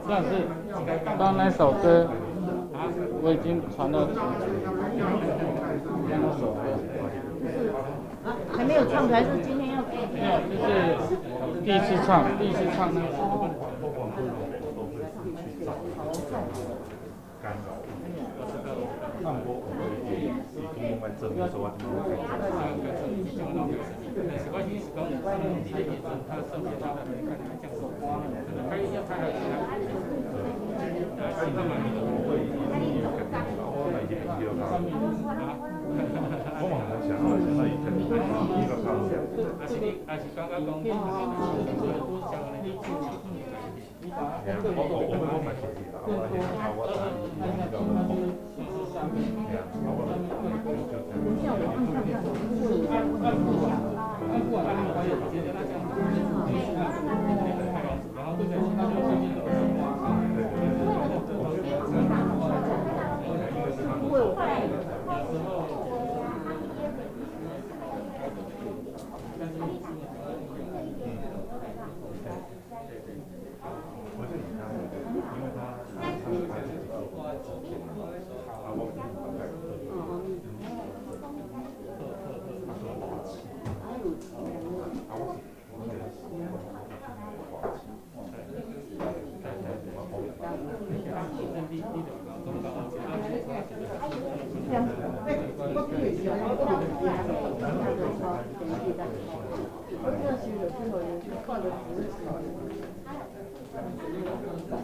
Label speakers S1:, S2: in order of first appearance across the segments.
S1: 這樣是剛剛那首歌，我已經傳到群組，那首歌。
S2: 還沒有唱出來，是今天要。
S1: 沒有，就是第一次唱，第一次唱那首。
S3: 干擾。啊，毋過我會是講愛做，所以我就無改。啊，伊會伊有家己，我來伊朋友較，我嘛毋知啥，我是來伊家己伊較較好。嘿啊，我嘛是啦，我啊我知伊比較好。嘿啊，啊我就
S2: 等一下，我按看看，不會，我
S3: 我是以他，因為他自己做制片嘛，啊我大概他做花痴，啊我是我是喜歡花痴，我
S4: 我這時就最後看到紙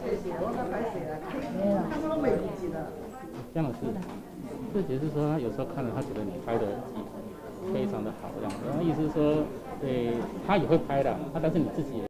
S4: 謝謝，我較歹勢啦，他說攏袂記得啦。
S1: 這樣子，這就是說，他有時候看了，他覺得你拍的非常的好，這樣子。那意思是說，對，他也會拍的，啊，但是你自己也。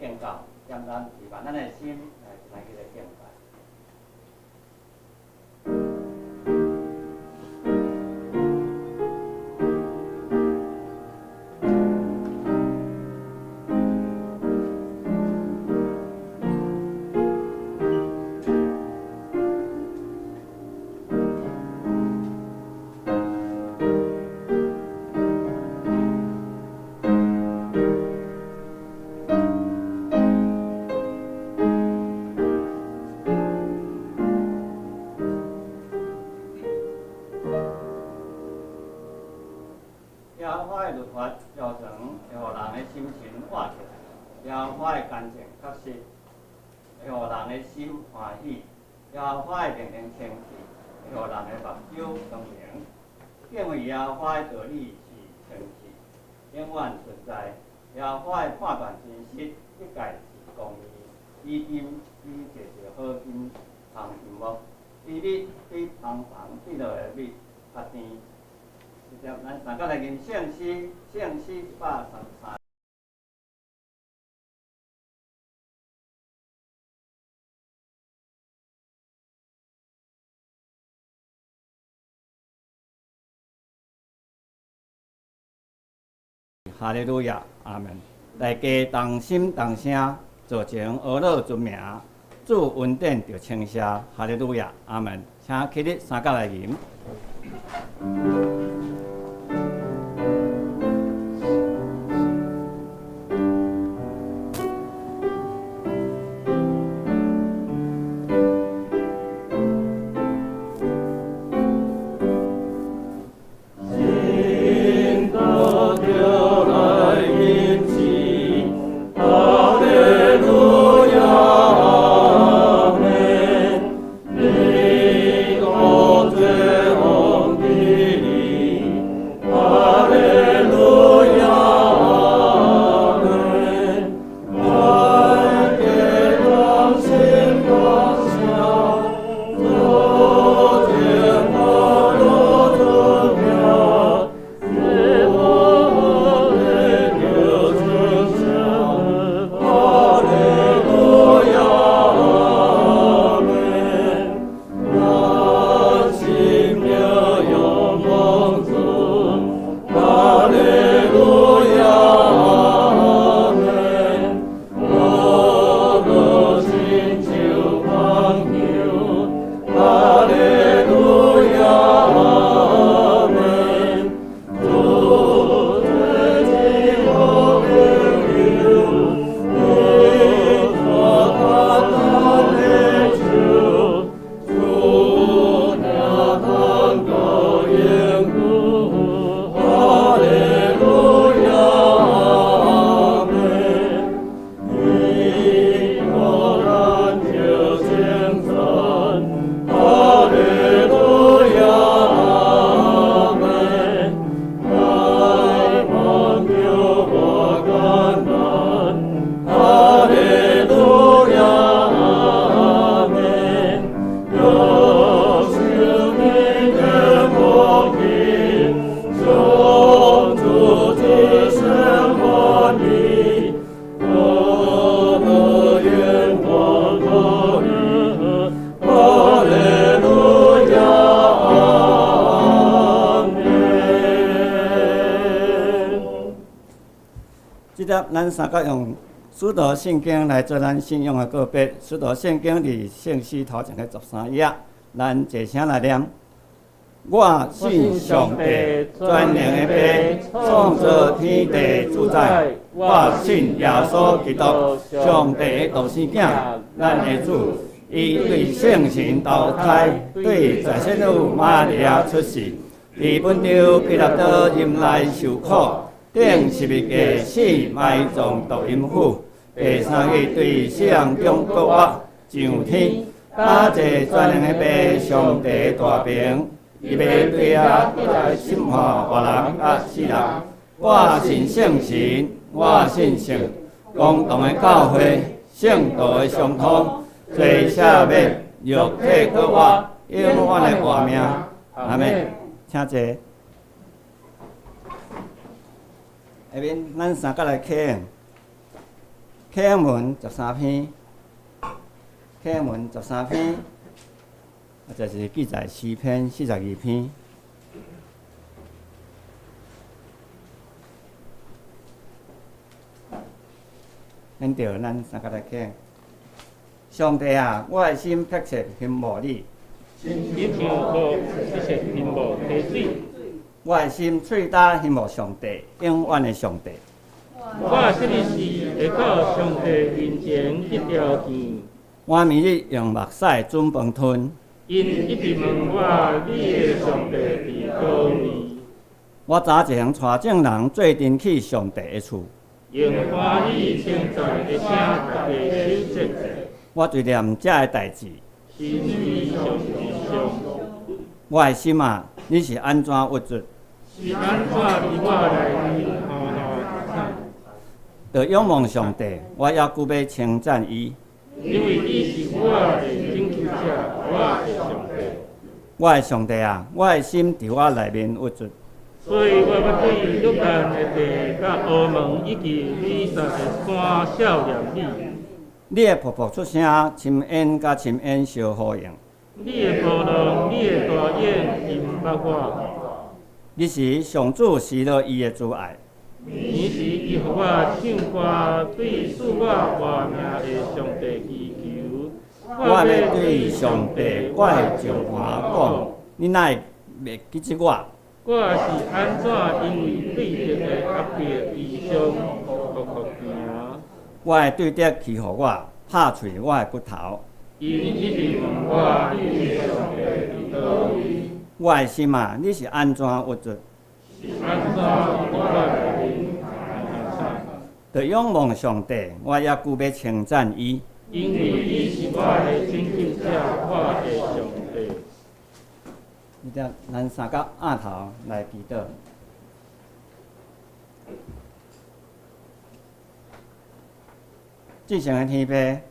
S5: 建教，点咱提拔咱的心来来去来敬拜。耶和华的律法造成会予人的心神活起来，耶和华的干净确实会予人的心欢喜，耶和华的命令清洁，会予人的目睭光明。敬畏耶和华的道理是清晰，永远存在。耶和华的判断真实，一概是公义。比金比济济好金芳香木，比蜜比蜂房滴落的蜜较甜。直接咱三角来吟圣诗，圣诗133。哈利路亚，阿门。大家同心同声，做成阿乐尊名，主恩典就称谢。哈利路亚，阿门。请起立，三角来吟。咱三角用使徒圣经来做咱信仰的告别。使徒圣经伫圣诗头前的13页，咱齐声来念：我信上帝，全能的父，创造天地主宰。我信耶稣基督，上帝的独生囝，咱的主。伊对圣神投胎，对在圣女玛利亚出世，伫本丢彼拉多忍耐受苦。钉十字架死，埋葬堕阴府。第三日对死人中复活，上天，搭坐全能的父上帝大平，伊欲对遐来审判活人佮死人。我信圣神，我信圣公同的教会，圣徒的相通，罪赦免，肉体复活，永远的活命。阿们，请坐。下面咱三角来启。啟文十三篇，啟文十三篇，啊，就是記載詩篇42篇。咱著咱三個來聽。上帝啊，我的心迫切欣慕你。
S1: 心像河迫切欣慕溪水。
S5: 我的心喙焦欣慕上帝，永遠的上帝。
S1: 我啥物時會到上帝面前去朝見？
S5: 我暝日用目屎準飯吞。
S1: 𪜶一直問我：你的上帝佇佗位？
S5: 我早前帶眾人做陣去上帝的厝。
S1: 用歡喜稱讚的聲，大家守節。
S5: 我追念這个代誌。
S1: 心非常悲傷。
S5: 我的心啊，你是按怎鬱卒？
S1: 是按怎佇我內面吼吼慘？
S5: 著仰望上帝，我猶閣欲稱讚伊。
S1: 因為伊是我的拯救者，我的上帝。
S5: 我的上帝啊，我的心佇我內面鬱卒。
S1: 所以我欲對約旦的地、佮烏門以及米薩的山數念你。
S5: 你的瀑布出聲，深淵佮深淵相呼應。
S1: 你的波浪，你的大湧，淹沒我。
S5: 彼時上主失落伊的慈愛。
S1: 彼時伊予我唱歌，對賜我活命的上帝祈求。
S5: 我欲對上帝，我的石磐講，你哪會袂記得我？
S1: 我是按怎因為對敵的壓迫悲傷，苦苦行？
S5: 我的對敵欺負我，拍碎我的骨頭。
S1: 𪜶一直問我：你的上帝佇佗位？
S5: 我的心啊，你是按怎鬱卒？
S1: 是按怎佇我內面吼吼慘？
S5: 著仰望上帝，我猶閣欲稱讚伊。
S1: 因為伊是我的拯救者，我的上帝。
S5: 你看，咱三个按頭來祈禱。至聖的天父，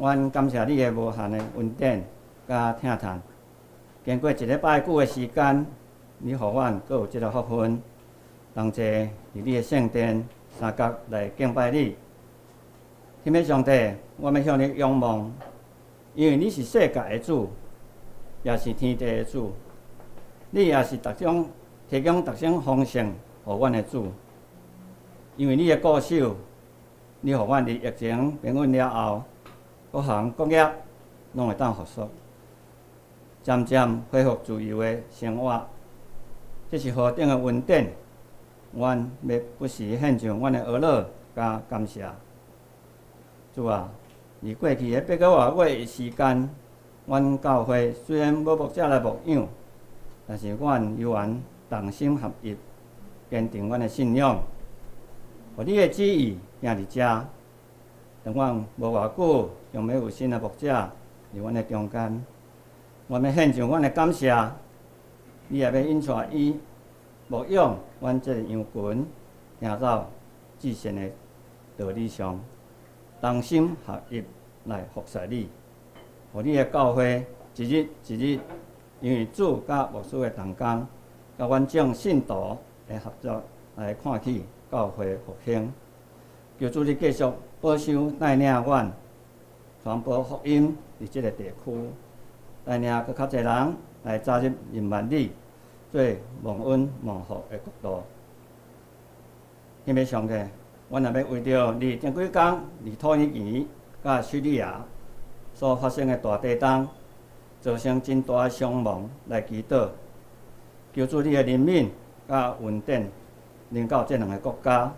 S5: 阮感謝你的無限的恩典佮疼疼。經過一禮拜久的時間，你予阮閣有這个福分，同齊佇你的聖殿三角來敬拜你。天父上帝，我欲向你仰望，因為你是世界的主，也是天地的主。你也是逐種提供逐種豐盛予阮的主。因為你的顧守，你予阮佇疫情平穩了後，各行各業攏會當復甦，漸漸恢復自由的生活。這是何等的恩典！阮欲不時獻上阮的哀樂佮感謝。主啊，佇過去的八個外月的時間，阮教會雖然無牧者來牧養，但是阮猶原同心合一，堅定阮的信仰，予你的旨意行佇遮。當阮無偌久，將欲有新的牧者佇阮的中間，阮欲獻上阮的感謝。你也欲引帶伊牧養阮這个羊群，行走至善的道理上，同心合一來服侍你，予你的教會一日一日，因為主佮牧師的同工，佮阮眾信徒的合作來看起教會復興。求主你繼續保守帶領阮傳播福音佇這个地區，帶領閣較濟人來早日認捌你，做蒙恩蒙福的國度。天父上帝，阮若欲為著佇前幾工佇土耳其佮敘利亞所發生的大地震，造成真大的傷亡來祈禱，求主你的憐憫佮恩典，臨到這兩个國家，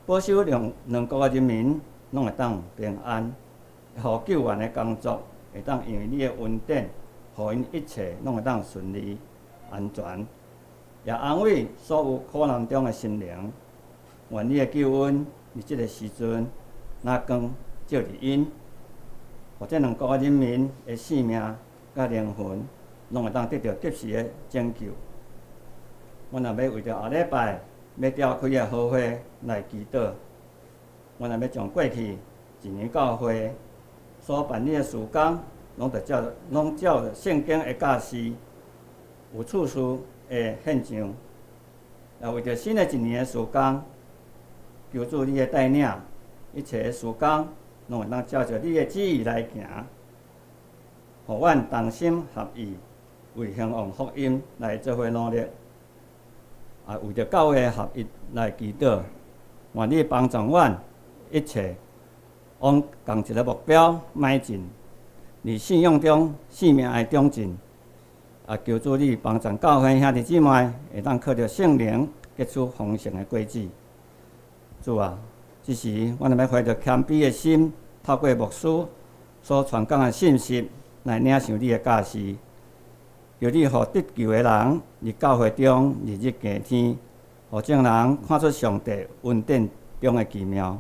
S5: 保守兩兩國的人民攏會當平安，予救援的工作會當因為你的恩典，予𪜶一切攏會當順利安全，也安慰所有苦難中的心靈。願你的救恩佇這个時陣，若光照佇𪜶，予這兩國的人民的性命佮靈魂，攏會當得著及時的拯救。阮也欲為著後禮拜欲召開的和會來祈禱。阮也欲將過去一年教會所辦理的事工，攏著照攏照聖經的教示，有次序的獻上。也為著新的一年的事工，求主你的帶領，一切的事工，攏會當照著你的旨意來行，予阮同心合意，為興旺福音來做伙努力，啊，為著教會合一來祈禱，願你幫助阮一切往仝一个目標邁進，佇信仰中、生命的長進。啊，求主你幫助教會兄弟姊妹會當靠著聖靈結出豐盛的果子。主啊，這時阮欲懷著謙卑的心，透過牧師所傳講的信息來領受你的教示。求你予得救的人佇教會中日日加添，予眾人看出上帝恩典中的奇妙。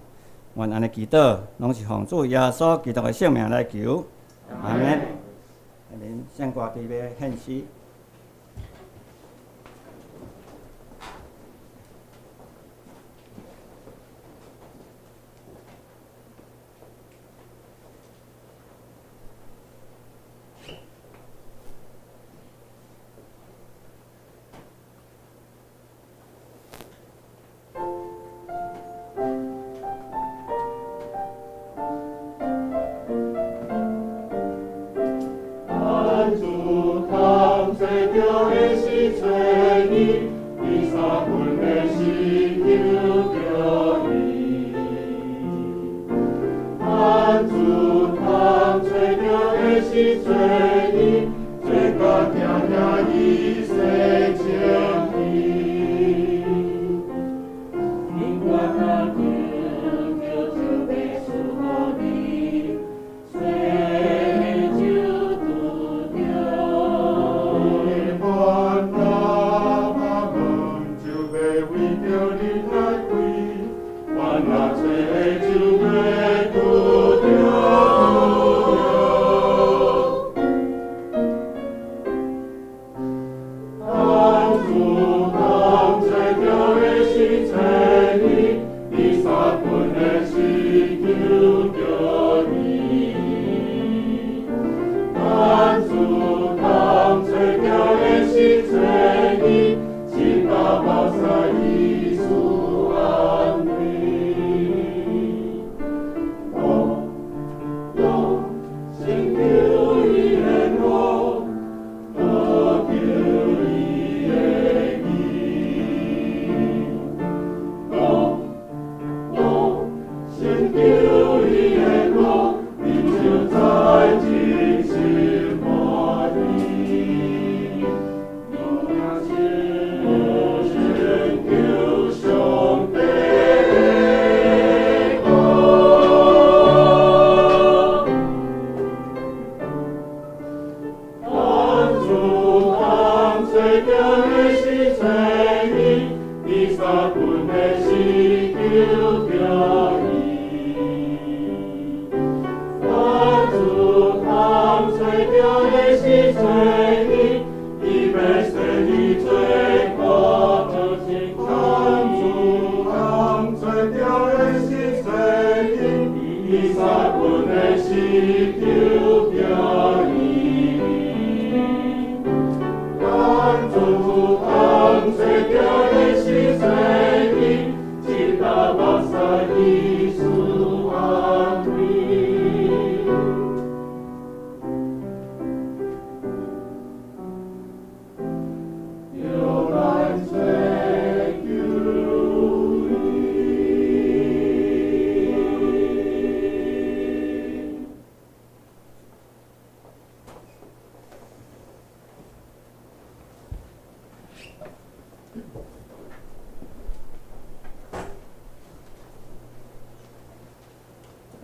S5: 阮按呢祈禱，攏是奉主耶穌基督的聖名來求。阿們。下面聖歌隊欲獻詩。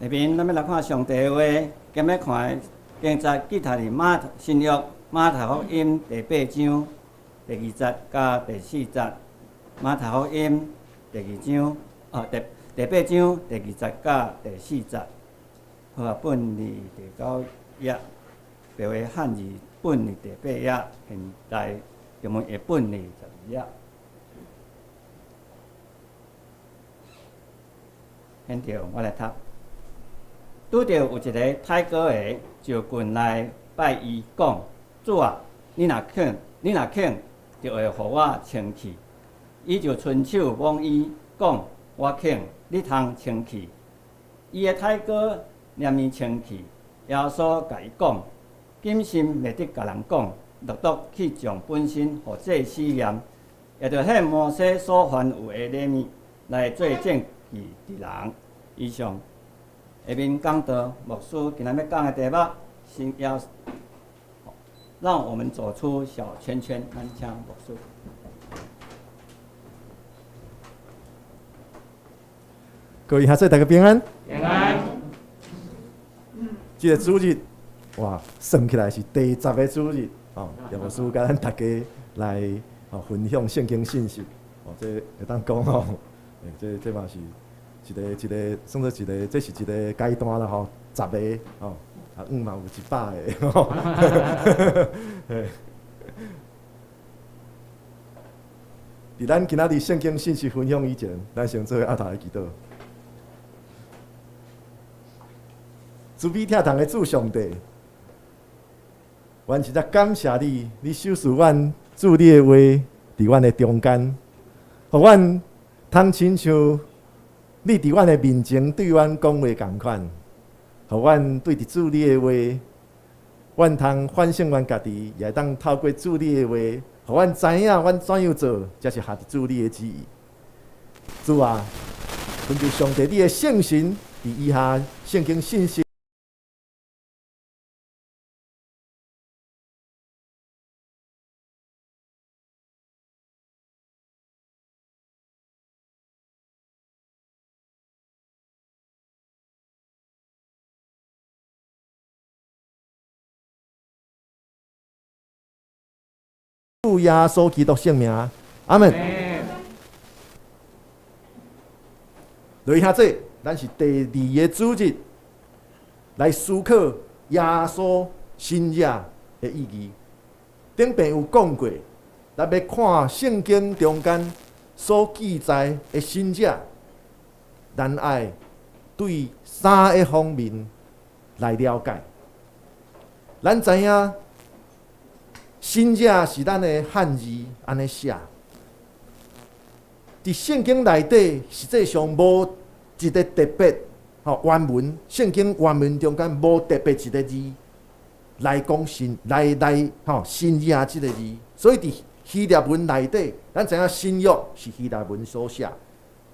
S5: 下面咱欲來看上帝的話，今欲看的經節記載佇馬新約馬太福音第八章第二節佮第四節。馬太福音第二章，哦，第第八章第二節佮第四節。和合本佇第九頁，白話漢字本佇第八頁，現代中文譯本佇十二頁。現在我來讀。拄著有一个太高的就近來拜伊，講：主啊，你若肯，你若肯，就會予我清氣。伊就伸手摸伊，講：我肯，你通清氣。伊的太哥念伊清氣，耶穌共伊講：謹慎袂得共人講，獨獨去將本身予祭司驗，也著獻摩西所吩咐的禮物來做證據佇人。以上，下面講道牧師今仔欲講的題目是要讓我們走出小圈圈。咱請牧師。
S6: 各位兄弟，大家平安。
S1: 平安。
S6: 這個主日，哇，算起來是第十个主日哦。葉牧師共咱大家來哦分享聖經信息哦，這會當講吼，這這嘛是一个一个算做一个，這是一个階段啦吼，十个吼，啊，毋嘛有一百个吼。佇咱今仔日聖經信息分享以前，咱先做個阿頭的祈禱。慈悲疼痛的主上帝，阮實在感謝你，你賞賜阮主你的話佇阮的中間，予阮通親像你佇阮的面前對阮講話仝款，予阮對著主你的話，阮通反省阮家己，也會當透過主你的話，予阮知影阮怎樣做，才是合佇主你的旨意。主啊，懇求上帝你的聖神佇以下聖經信息。主耶穌基督聖名，阿門。來兄弟，咱是第二个主日來思考耶穌神跡的意義。頂遍有講過，咱欲看聖經中間所記載的神跡，咱愛對三个方面來了解。咱知影。神跡是咱的漢字按呢寫，佇聖經內底實際上無一个特別吼原文，聖經原文中間無特別一个字來講神來來吼神跡這个字，所以佇希臘文內底，咱知影新約是希臘文所寫，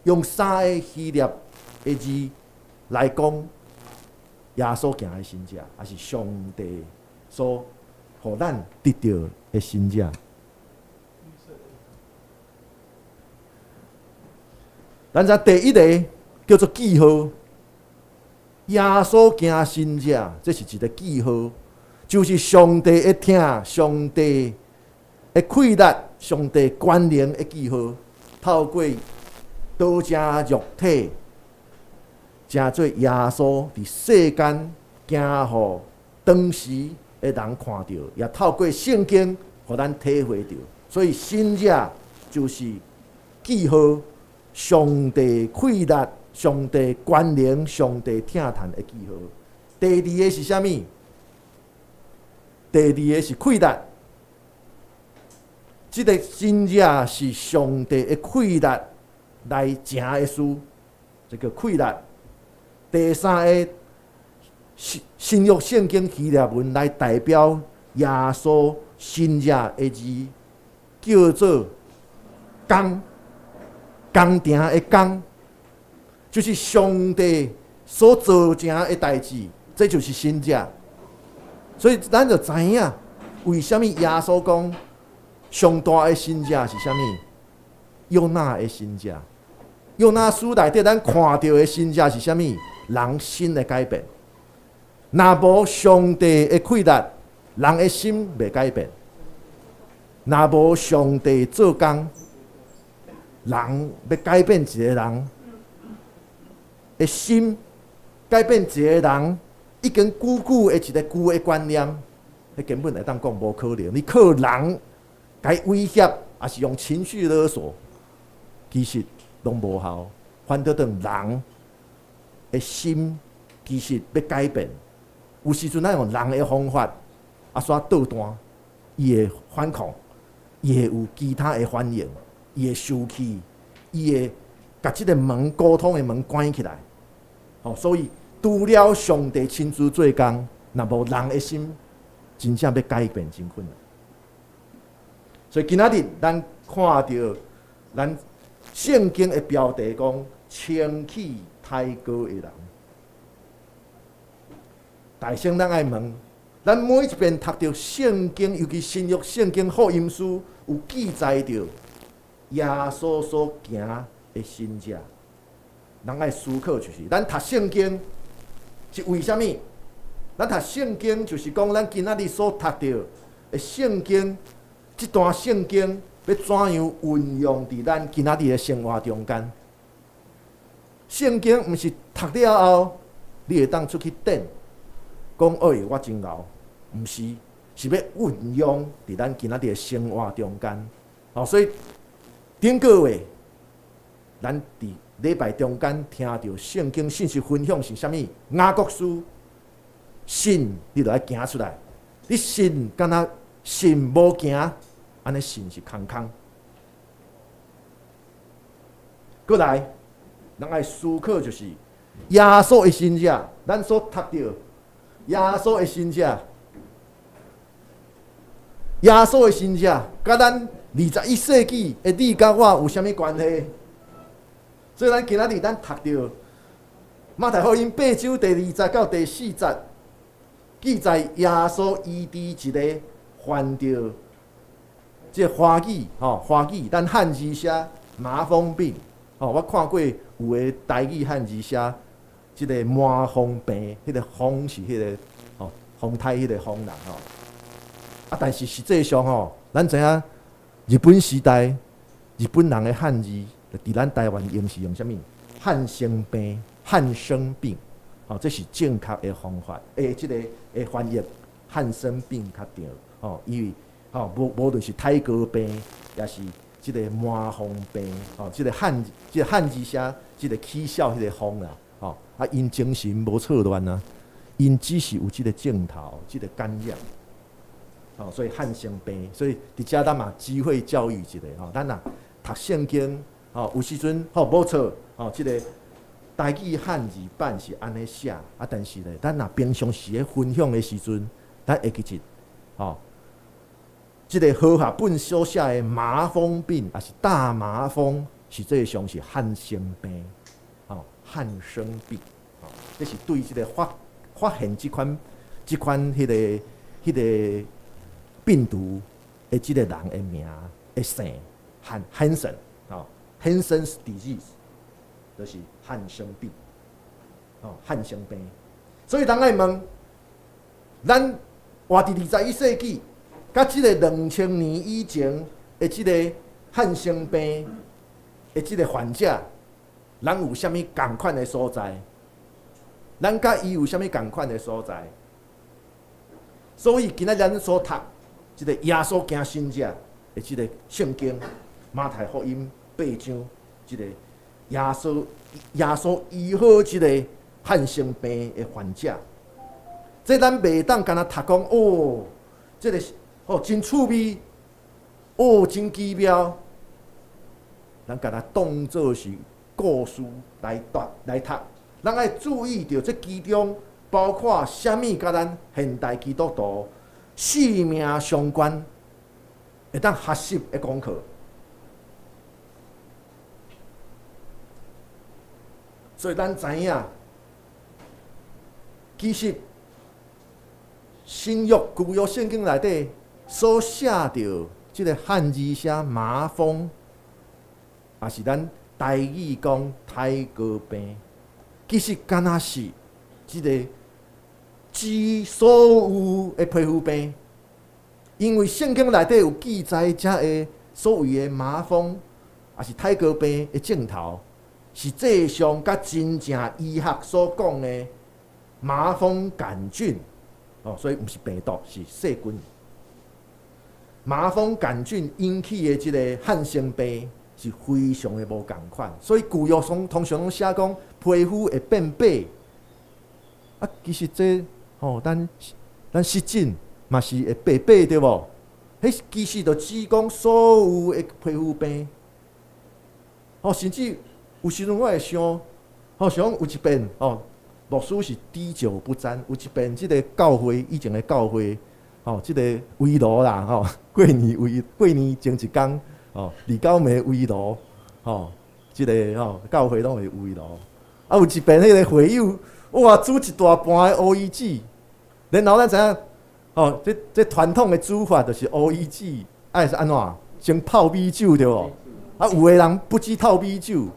S6: 用三个希臘的字來講耶穌行的神跡，抑是上帝所予咱得著的神跡。咱知第一个叫做記號，耶穌行神跡，這是一个記號，就是上帝的疼、上帝的氣力、上帝權能的記號，透過道成肉體，成做耶穌佇世間行予當時的人看著，也透過聖經予咱體會著。所以神跡就是記號，上帝氣力、上帝權能、上帝疼痛的記號。第二个是啥物？第二个是氣力。這个神跡是上帝的氣力來成的事，這个氣力。第三个。新約聖經希臘文來代表耶穌神跡的字，叫做工，工程的工，就是上帝所做成的代誌，這就是神跡。所以咱就知影，為啥物耶穌講上大的神跡是啥物？約拿的神跡。約拿書內底咱看著的神跡是啥物？人心的改變。若無上帝的氣力，人的心袂改變；若無上帝做工，人欲改變一個人的心，改變一個人已經久久的一个舊的觀念，彼根本會當講無可能。你靠人共伊威脅，抑是用情緒勒索，其實攏無效。反倒轉人的心，其實欲改變。有時陣咱用人的方法，啊，煞倒彈，伊會反抗，伊會有其他的反應，伊會生氣，伊會共這个門溝通的門關起來，吼，所以除了上帝親自做工，若無人的心，真正欲改變真困難。所以今仔日咱看著咱聖經的標題講清氣抬高的人，大聲咱愛問，咱每一遍讀著聖經，尤其新約聖經福音書有記載著耶穌所行的神跡，咱愛思考就是，咱讀聖經是為啥物？咱讀聖經就是講，咱今仔日所讀著的聖經，這段聖經欲怎樣運用佇咱今仔日的生活中間？聖經毋是讀了後，你會當出去踮，講哎，我真𠢕，毋是，是欲運用佇咱今仔日的生活中間。哦，所以頂個月，咱佇禮拜中間聽著聖經信息分享是啥物？雅各書，信你著愛行出來，你信敢若信無行，按呢信是空空。閣來，咱愛思考就是耶穌的神跡，咱所讀著耶穌的神跡，耶穌的神跡，佮咱21世紀的你佮我有啥物關係？所以咱今仔日咱讀著馬太福音八章第二節到第四節，記載耶穌醫治一个患著這個花語吼，花語咱漢字寫麻風病吼，我看過有的台語漢字寫這个麻風病，彼個風是彼個吼風颱彼個風啦吼。啊，但是實際上吼，咱知影日本時代日本人的漢字，佇咱台灣用是用啥物？漢生病、漢生病，吼，這是正確的方法。欸，這个的翻譯漢生病較對，吼，因為吼無無論是苔膏病，抑是這个麻風病，吼，這个漢這个漢字寫這个起痟彼个風啦，吼，啊，𪜶精神無錯亂啊，𪜶只是有這个症頭，這个感染，吼，所以漢生病，所以佇遮咱嘛機會教育一下吼，咱若讀聖經，吼，有時陣吼無錯，吼，這个台語漢字版是按呢寫，啊，但是咧，咱若平常時咧分享的時陣，咱會記得，吼，這个和合本所寫的麻風病，抑是大麻風，實際上是漢生病，吼，漢生病，吼，這是對這个發發現這款這款彼个彼个病毒的這个人的名的姓，漢漢森，吼，Hansen's disease，就是漢生病，吼，漢生病。所以人愛問，咱活佇21世紀，佮這个2000年以前的這个漢生病的這个患者，咱有啥物仝款的所在？咱佮伊有啥物仝款的所在？所以今仔咱所讀這个耶穌行神跡的這个聖經馬太福音八章，這个耶穌耶穌醫好這个漢生病的患者，這咱袂當干焦讀講哦，這个哦真趣味，哦真奇妙，咱共它當做是故事來讀來讀，咱愛注意著這其中包括啥物，佮咱現代基督徒性命相關，會當學習的功課。所以咱知影，其實新約舊約聖經內底所寫著這个漢字寫麻風，抑是咱台語講苔膏病，其實敢若是這个指所有的皮膚病，因為聖經內底有記載，遮个所謂的麻風，抑是苔膏病的症頭，實際上佮真正醫學所講的麻風桿菌，哦，所以毋是病毒，是細菌。麻風桿菌引起的這个漢生病是非常的無仝款，所以舊約上通常攏寫講皮膚會變白，啊，其實這吼，咱咱濕疹嘛是會白白對無？彼其實就指講所有的皮膚病，吼，甚至有時陣我會想，吼，想有一遍吼，牧師是滴酒不沾。有一遍，這個教會以前的教會，吼，這個圍爐啦，吼，過年圍過年前一工，吼，二九暝圍爐，吼，這個吼教會攏會圍爐。啊，有一遍彼個會友，哇，煮一大盤的烏魚子，然後咱知影，吼，這傳統的煮法就是烏魚子，愛是按怎？先泡米酒對無？啊，有的人不止泡米酒，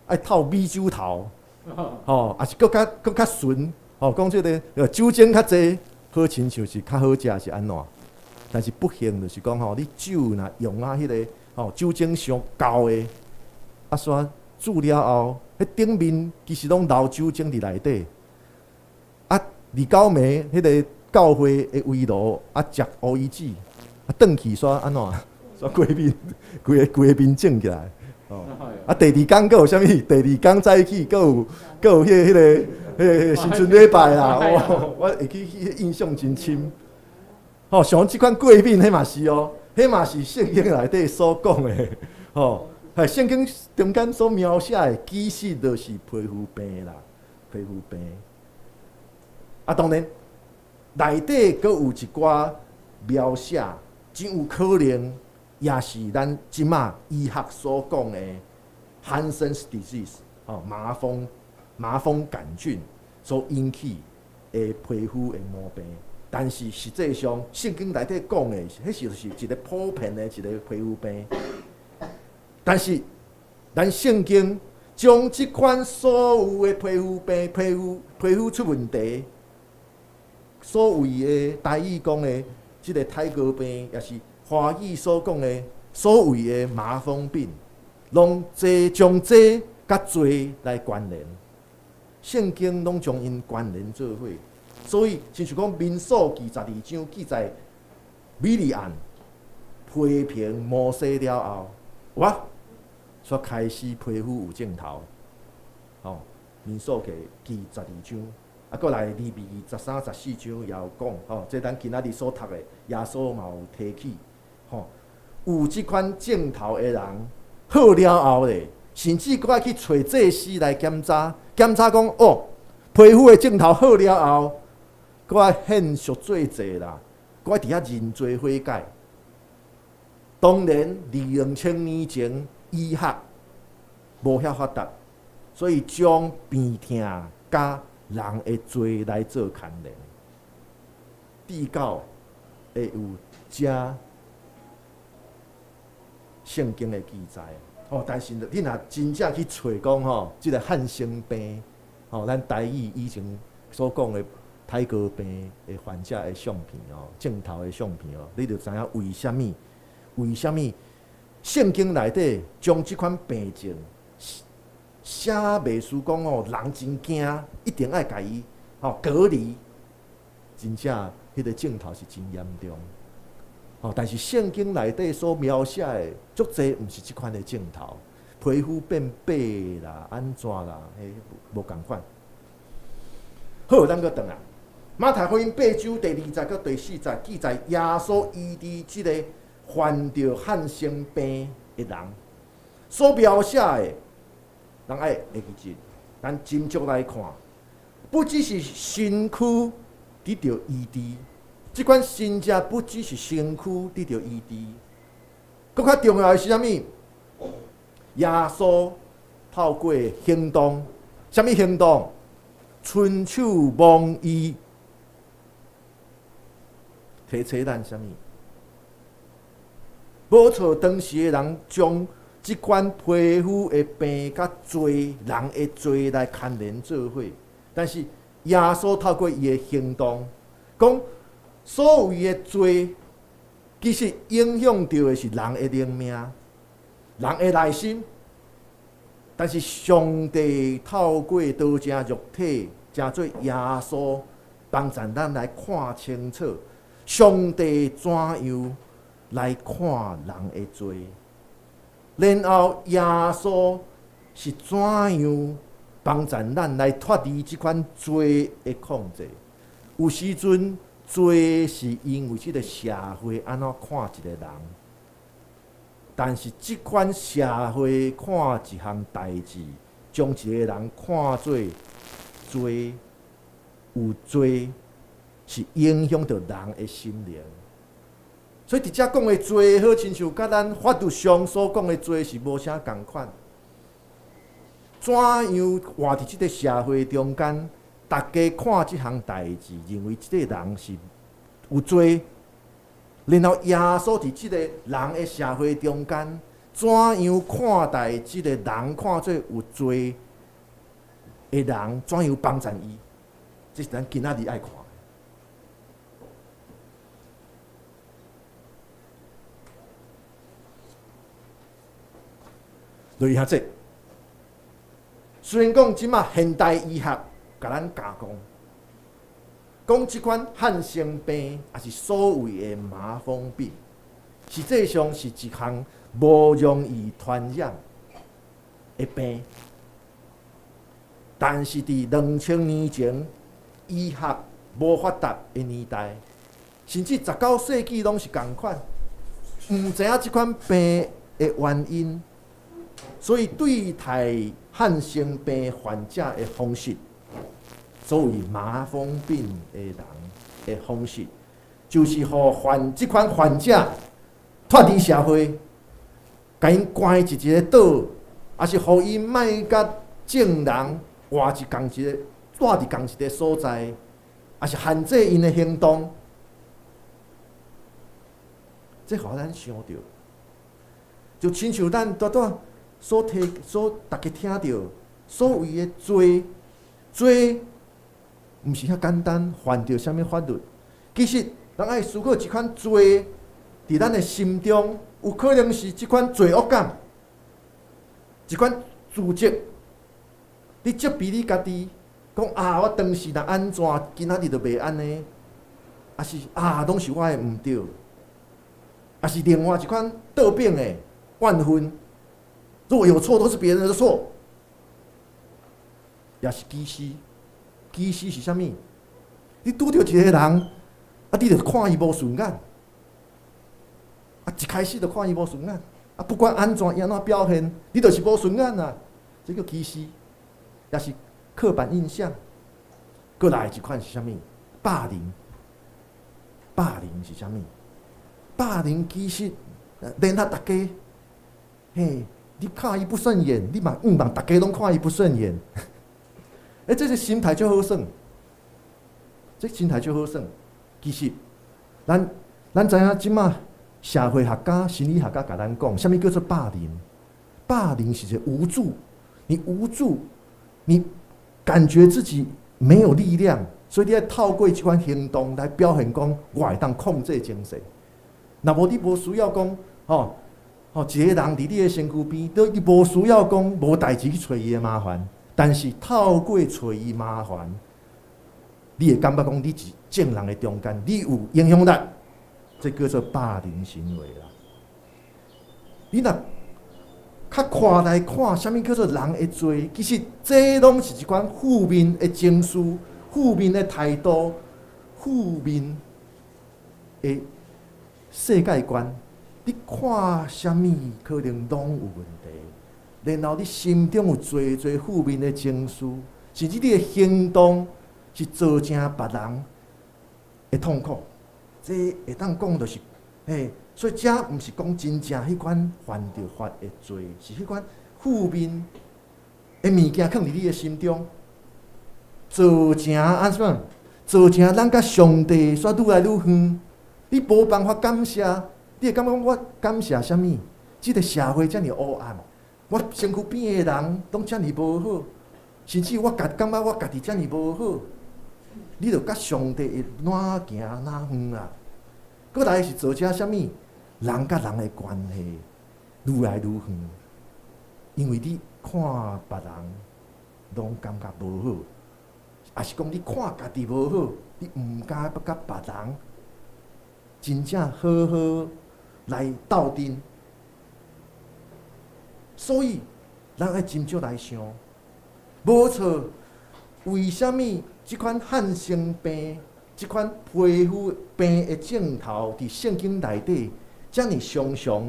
S6: 愛泡米酒頭，吼，也是閣較純，吼，講這個酒精較濟，好親像是較好食是按怎？但是不幸就是講吼，你酒若用啊彼個吼酒精傷厚的，啊，煞煮了後，彼頂面其實攏留酒精佇內底。啊，二九暝彼個教會的圍爐啊，食烏魚子，啊，轉去煞按怎？煞過敏，規個面腫起來。哦，啊，第二工閣有啥物？第二工早起閣有彼個新春禮拜啦。哦，我會記彼個印象真深。吼，像這款過敏，彼嘛是哦，彼嘛是聖經內底所講的。吼，係聖經中間所描寫的，其實就是皮膚病啦，皮膚病。啊，當然內底閣有一寡描寫，真有可能也是咱這馬醫學所講的 Hansen's disease，吼，麻風桿菌所引起的皮膚的毛病。但是實際上，聖經內底講的，彼是就是一個普遍的一個皮膚病。但是，咱聖經將這款所有的皮膚病、皮膚出問題，所謂的台語講的這個泰國病，也是華語所講的所謂的麻風病，攏這將這佮罪來關聯。聖經攏將𪜶關聯做伙，所以親像講民數記12章記載，米利暗批評摩西了後，哇，煞開始皮膚有症頭，吼，民數記12章，啊，閣來利未記13、14章也有講，吼，這咱今仔日所讀的，耶穌嘛有提起，吼，有這款症頭的人好了後咧，甚至閣愛去揣祭司來檢查，檢查講哦，皮膚的症頭好了後，閣愛獻贖罪祭啦，閣愛佇遐認罪悔改。當然，佇2000年前醫學無遐發達，所以將病痛佮人的罪來做牽連，至到會有遮聖經的記載。哦，但是你若真正去揣講吼，這個漢生病，吼，咱台語以前所講的泰國病的患者的相片哦，症頭的相片哦，你就知影為啥物？為啥物聖經內底將這款病症寫袂輸講哦，人真驚，一定愛共伊吼隔離。真正彼個症頭是真嚴重。吼，但是聖經內底所描寫的足濟，毋是這款的症頭，皮膚變白啦，按怎啦，彼無仝款。好，咱閣轉來，馬太福音八章第2節到第4節記載，耶穌醫治這個患著漢生病的人，所描寫的，咱愛會記得，咱斟酌來看，不只是身軀得著醫治，這款神跡不只是身軀得著醫治，閣較重要的是啥物？耶穌透過行動，啥物行動？伸手摸伊，提醒咱啥物？無錯，當時的人將這款皮膚的病佮罪人的罪來牽連做伙，但是耶穌透過伊的行動，講所謂的罪，其實影響著的是人的靈命、人的內心。但是上帝透過道成肉體，成做耶穌，幫助咱來看清楚，上帝怎樣來看人的罪，然後耶穌是怎樣幫助咱來脫離這款罪的控制。有時陣罪是因為這個社會按怎看一個人，但是這款社會看一項代誌，將一個人看做罪，有罪是影響著人的心靈。所以佇遮講的罪，好親像佮咱法律上所講的罪是無啥仝款。怎樣活佇這个社會中間，大家看這項代誌，認為這个人是有罪。然後耶穌佇這個人的社會中間，怎樣看待這個人看做有罪的人，怎樣幫贊伊？這是咱今仔日愛看的。落去遐濟，雖然講這馬現代醫學共咱教講，講這款漢生病，抑是所謂的麻風病，實際上是一項無容易傳染的病。但是佇2000年前，醫學無發達的年代，甚至19世紀攏是仝款，毋知影這款病的原因，所以對待漢生病患者的方式，所謂麻風病的人的方式，就是予患這款患者脫離社會，共𪜶關佇一个島，抑是予𪜶莫佮眾人活佇仝一个，住佇仝一个所在，抑是限制𪜶的行動。這予咱想著，就親像咱拄拄所提、所逐家聽著，所謂的罪，罪毋是遐簡單，犯著啥物法律。其實，咱愛思考這款罪，佇咱的心中，有可能是這款罪惡感，一款自責。你責備你家己，講啊，我當時若按怎，今仔日就袂按呢。抑是啊，攏是我的毋對。抑是另外一款倒反的怨恨，若有錯都是別人的錯。也是歧視，歧視是啥物？你拄著一个人，啊，你就看伊無順眼，啊，一開始就看伊無順眼，啊，不管按怎伊按怎表現，你就是無順眼啊，這叫歧視，也是刻板印象。閣來一款是啥物？霸凌，霸凌是啥物？霸凌其實聯合逐家，嘿，你看伊不順眼，你嘛向望逐家攏看伊不順眼。欸，這個心態足好耍，這個心態足好耍。其實，咱知影這馬社會學家、心理學家共咱講，啥物叫做霸凌？霸凌是一個無助，你無助，你感覺自己沒有力量，所以你愛透過這款行動來表現講，我會當控制情勢。若無你無需要講，吼吼，一個人佇你的身軀邊，你無需要講無代誌去揣伊的麻煩。但是透過揣伊麻煩，你會感覺講你佇眾人的中間，你有影響力，這叫做霸凌行為啦。你若較闊來看，啥物叫做人的罪？其實這攏是一款負面的情緒、負面的態度、負面的世界觀。你看啥物可能攏有問題。然後你心中有濟濟負面的情緒，甚至你的行動是造成別人的痛苦。這會當講就是，嘿，所以這毋是講真正彼款犯著法的罪，是彼款負面的物件囥佇你的心中，造成按怎？造成咱佮上帝煞愈來愈遠，你無辦法感謝，你會感覺講我感謝啥物？這個社會遮爾黑暗。我身軀邊的人攏遮爾無好，甚至我家感覺我家己遮爾無好，你就佮上帝會哪行哪遠啊？閣來是造成啥物？人佮人的關係愈來愈遠，因為你看別人攏感覺無好，抑是講你看家己無好，你毋敢欲佮別人真正好好來鬥陣。所以，咱愛斟酌來想，無錯。為啥物這款漢生病、這款皮膚病的症頭，佇聖經內底遮爾常常，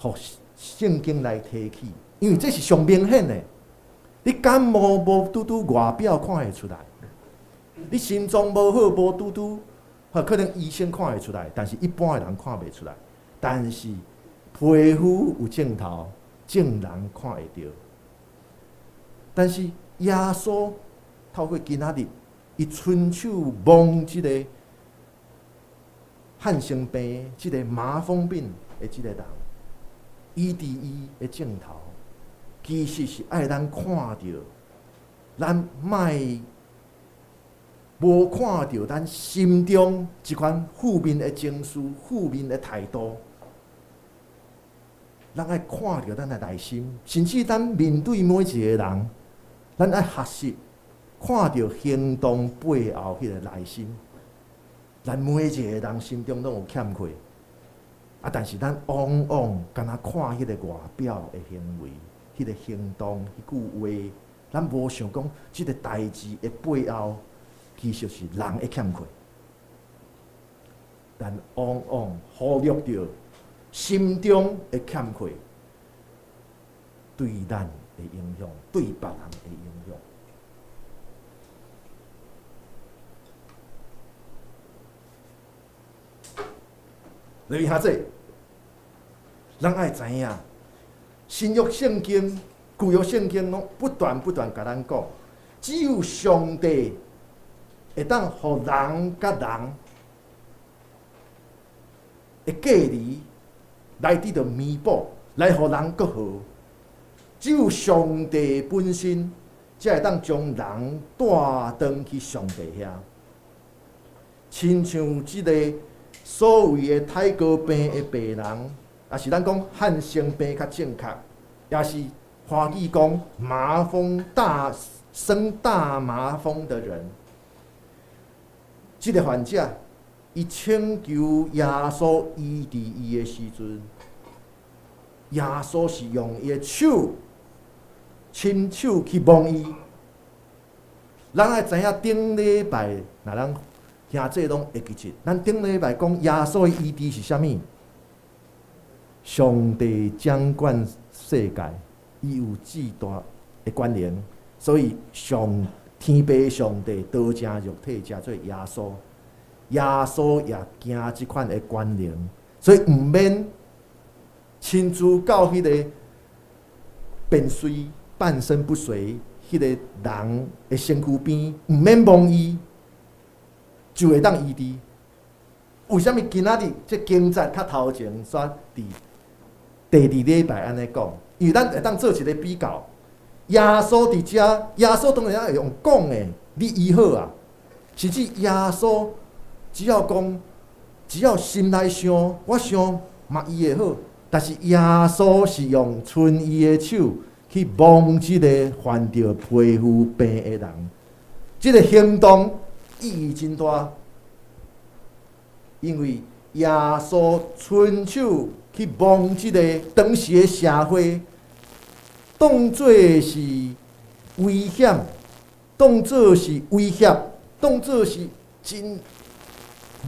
S6: 予聖經來提起？因為這是上明顯的。你感冒無拄拄外表看會出來，你心臟無好無拄拄，可能醫生看會出來，但是一般的人看袂出來。但是皮膚有症頭，眾人看會著。但是耶穌透過今仔日，伊親手摸這个漢生病、這个麻風病的這个人，醫治伊的症頭，其實是愛咱看著，咱莫無看著咱心中這款負面的情緒、負面的態度。咱愛看著咱的內心，甚至咱面對每一个人，咱愛學習看著行動背後彼个內心。咱每一个人心中攏有欠缺，啊！但是咱往往干焦看彼个外表的行為、彼个行動、彼句話，咱無想講這个代誌的背後，其實是人的欠缺。咱往往忽略著心中的欠缺對咱的影響，對別人的影響。來兄弟，咱愛知影，新約聖經、舊約聖經攏不斷不斷共咱講，只有上帝會當予人佮人的隔離來得著彌補，來予人閣好。只有上帝本身，才會當將人帶轉去上帝遐。親像這个所謂的泰國病的病人，也是咱講漢生病較正確，也是華語講麻風大生大麻風的人，這个患者，伊請求耶穌醫治伊的時陣，耶穌是用伊的手親手去摸伊。咱愛知影頂禮拜，若咱兄弟攏會記得，咱頂禮拜講耶穌的醫治是啥物？上帝掌管世界，伊有至大的權能，所以上天父上帝道成肉體，成做耶穌，耶穌也行這款的權能，所以毋免親自到彼个便遂半身不遂彼个人的身軀邊，毋免摸伊，就會當醫治。為啥物今仔日這經節較頭前煞佇第二禮拜按呢講？因為咱會當做一個比較。耶穌佇遮，耶穌當然會用講的，你醫好啊。甚至耶穌只要講，只要心內想，我想嘛伊會好。但是耶穌是用伸伊的手去摸這个患著皮膚病的人，這个行動意義真大，因為耶穌伸手去摸這个當時的社會，當做是危險，當做是威脅，當做是真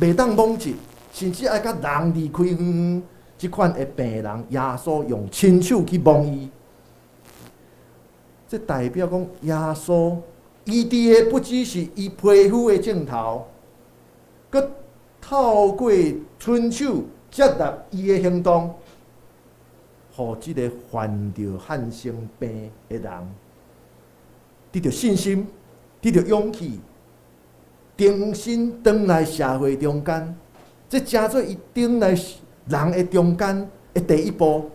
S6: 袂當摸著，甚至愛共人離開遠遠。這款的病人，耶穌用親手去摸伊，這代表講耶穌醫治的不只是伊皮膚的症頭，閣透過伸手接納伊的行動，予這个患著漢生病的人得著信心，得著勇氣，重新轉來社會中間，這成做伊轉來人的中間的第一步，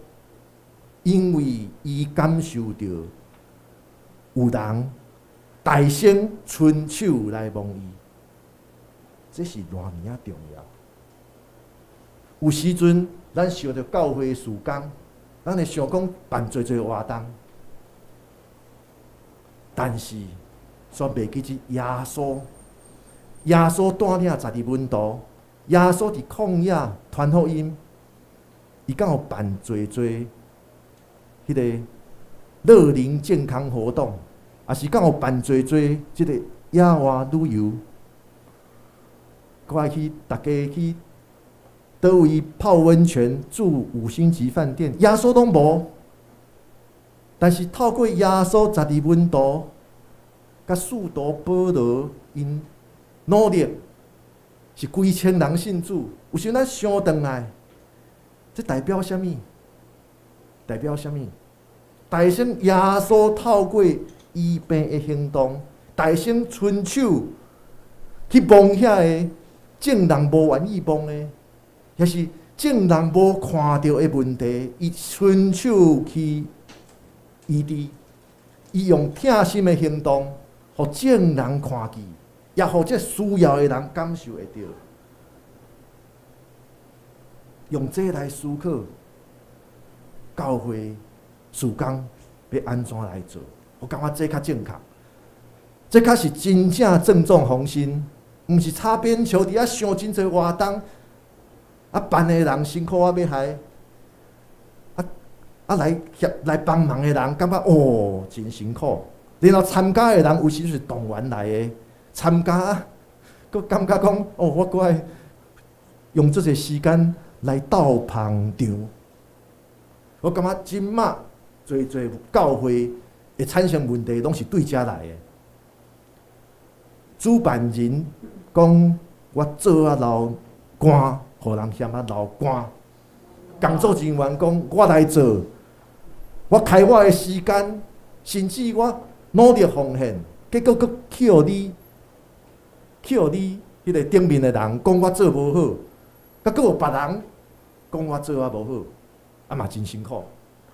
S6: 因為伊感受著有人大聲伸手來摸伊，這是偌爾仔重要。有時陣咱想著教會事工，咱會想講辦濟濟活動，但是煞袂記得耶穌，耶穌帶領十二門徒，耶穌佇曠野傳福音，伊敢有辦濟濟彼个樂齡健康活動，抑是敢有辦濟濟這个野外旅遊，閣愛去逐家去佗位泡溫泉、住五星級飯店，耶穌攏無。但是透過耶穌十二門徒，佮使徒保羅𪜶努力，是幾千人信主。有時咱想轉來，這代表啥物？代表啥物？代表耶穌透過醫病的行動，代表伸手去摸遐个眾人無願意摸的，抑是眾人無看著的問題，伊伸手去醫治，伊用疼心的行動，予眾人看見，也予這需要的人感受會著。用這來思考，教會事工欲按怎來做？我感覺這較正確，這較是真正鄭重宏心，毋是擦邊球，佇遐想真濟活動，啊辦的人辛苦啊欲害，啊來協來幫忙的人感覺哦真辛苦，然後參加的人有時是動員來的，參加啊，閣感覺講哦我閣愛用這濟時間來鬥捧場，我感覺這馬濟濟教會會產生問題，攏是對遮來的。主辦人講我做啊流汗，予人嫌啊流汗。工作人員講我來做，我開我的時間，甚至我努力奉獻，結果閣去予你，去予你彼個頂面的人講我做無好，閣閣有別人講我做啊無好，啊嘛真辛苦，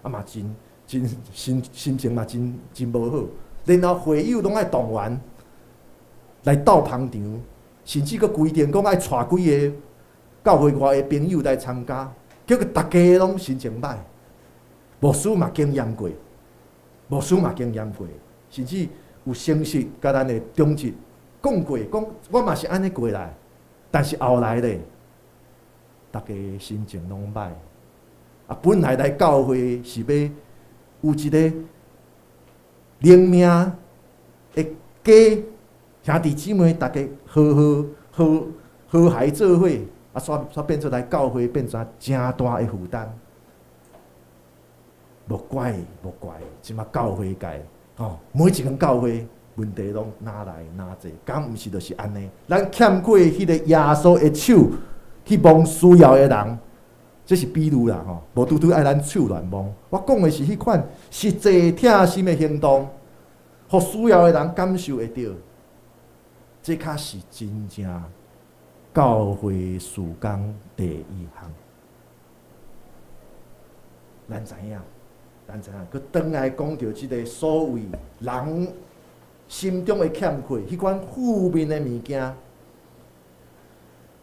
S6: 啊嘛真真心心情嘛真真無好，然後會友攏愛動員來鬥捧場，甚至閣規定講愛帶幾個教會外的朋友來參加，結果逐家攏心情歹，牧師嘛經驗過，牧師嘛經驗過，甚至有誠實共咱的長執講過，講我嘛是按呢過來，但是後來咧，逐家心情攏歹。啊，本來來教會是欲有一个靈命的家，兄弟姊妹逐家和和和和諧做伙，啊，煞煞變做來教會變成誠大的負擔。無怪無怪，這馬教會界吼，每一間教會問題攏哪來哪濟，敢毋是就是按呢？咱欠過彼个耶穌的手去摸需要的人，這是比喻啦吼，無拄拄愛咱手亂摸。我講的是彼款實際疼心的行動，予需要的人感受會著，這較是真正教會事工第一項。咱知影，咱知影，閣轉來講著這个所謂人心中的欠缺，彼款負面的物件。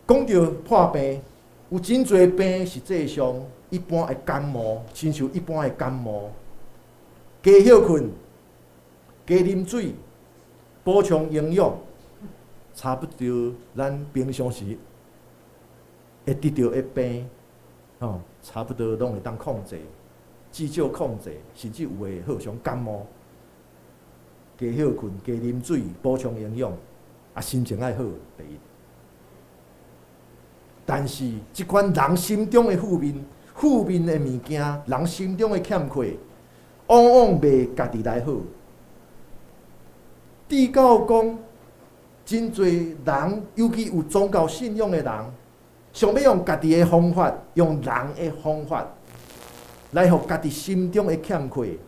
S6: 講著破病，有真濟病實際上一般的感冒，親像一般的感冒，加歇睏、加啉水、補充營養，差不多咱平常時會得著的病，吼，差不多攏會當控制，至少控制，甚至有的好像感冒，加歇睏、加啉水、補充營養，啊，心情愛好，第一。但是，這款人心中的負面、負面的物件，人心中的欠缺，往往袂家己來好。至到講，真濟人，尤其有宗教信仰的人，想欲用家己的方法，用人的方法，來予家己心中的欠缺，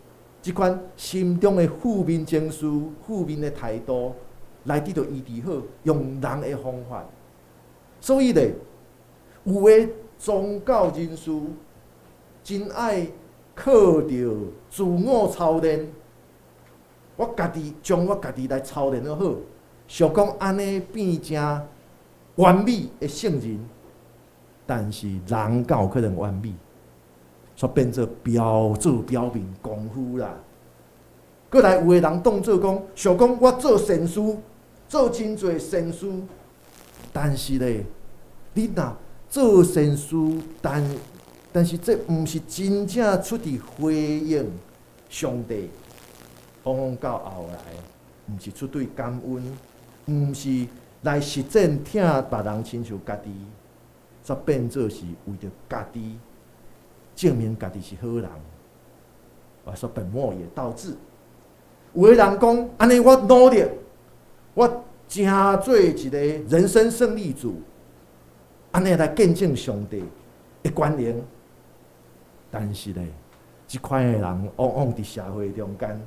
S6: 這款心中的負面情緒、負面的態度，來得著醫治好，用人的方法。所以咧，有的宗教人士真愛靠著自我操練，我家己將我家己來操練得好，想講按呢變成完美的聖人，但是人敢有可能完美？煞變做表做表面功夫啦。閣來有的人當做講，想講我做善事，做真濟善事，但是咧，你若做善事，但但是這毋是真正出佇回應上帝，往往到後來，毋是出對感恩，毋是來實踐疼別人親像家己，煞變做是為著家己證明家己是好人。我說本末也倒置。有的人講，按呢我努力，我成做一個人生勝利組，按呢來見證上帝的權能。但是咧，這款的人往往佇社會中間，